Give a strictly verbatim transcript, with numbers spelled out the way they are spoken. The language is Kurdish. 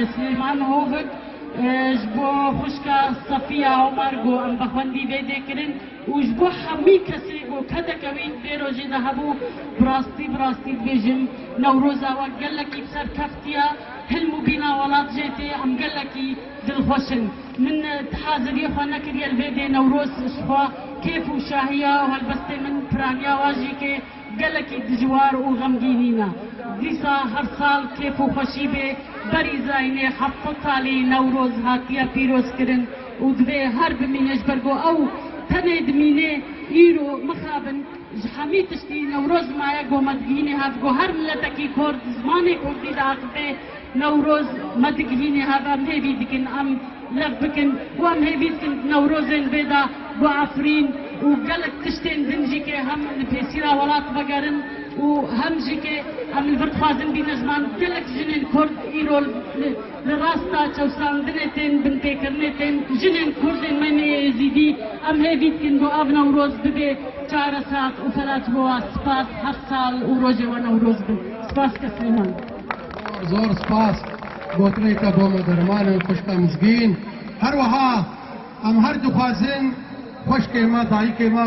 Silêman Hovik, e, ji bo xwişka Safiya Omar ku em bi xwendî vê dê kirin û ji bo hemî kesê ku kedeke wî vê rojê de hebû, bi rastî, bi rastî dibêjim, Newroza we gelekî bi ser keftiye, hilm û bîna welat jê tê, em gelekî dilxweş in. Min, e, ti haziriyê xwe nekiriye li vê dê Newroz ji xwe kêf û şahiya û helbestê min piraniya wa jî ke gelekî dijwar û xemgînî ne. Dîsa her sal kêf û xweşî bê, berî zayînê heft sed salî Newroz hatiye pîrozkirin û divê her bimîne, ji ber ku ew tenê dimîne, îro mixabin ji hemî tiştî Newroz maye ku me digihîne hev, ku her miletekî Kurd zimanê Kurdî diaxive, Newroz me digihîne hev, em hêvî dikin em lev bikin û em hêvî dikin di Newrozên vê de ku Efrîn û gelek tiştên din jî ke hem li pêsîra welat vegerin û hem jî ke em li vir dixwazin bîne ziman. Gelek jinên Kurd îro li, li rasta çewsandinê tên, binpêkirinê tên. Jinên Kurd ên me nê Êzîdî, em hêvî dikin ku ev Newroz bibe çaresaz û felat bo wa. Spas, her sal û rojê we Newroz bin. Spas ke Silêman. Zor, zor spas. Gotinê te bo me derman e, xwişka Mizgîn. Her wiha em her dixwazin xwişkê me, dayikê me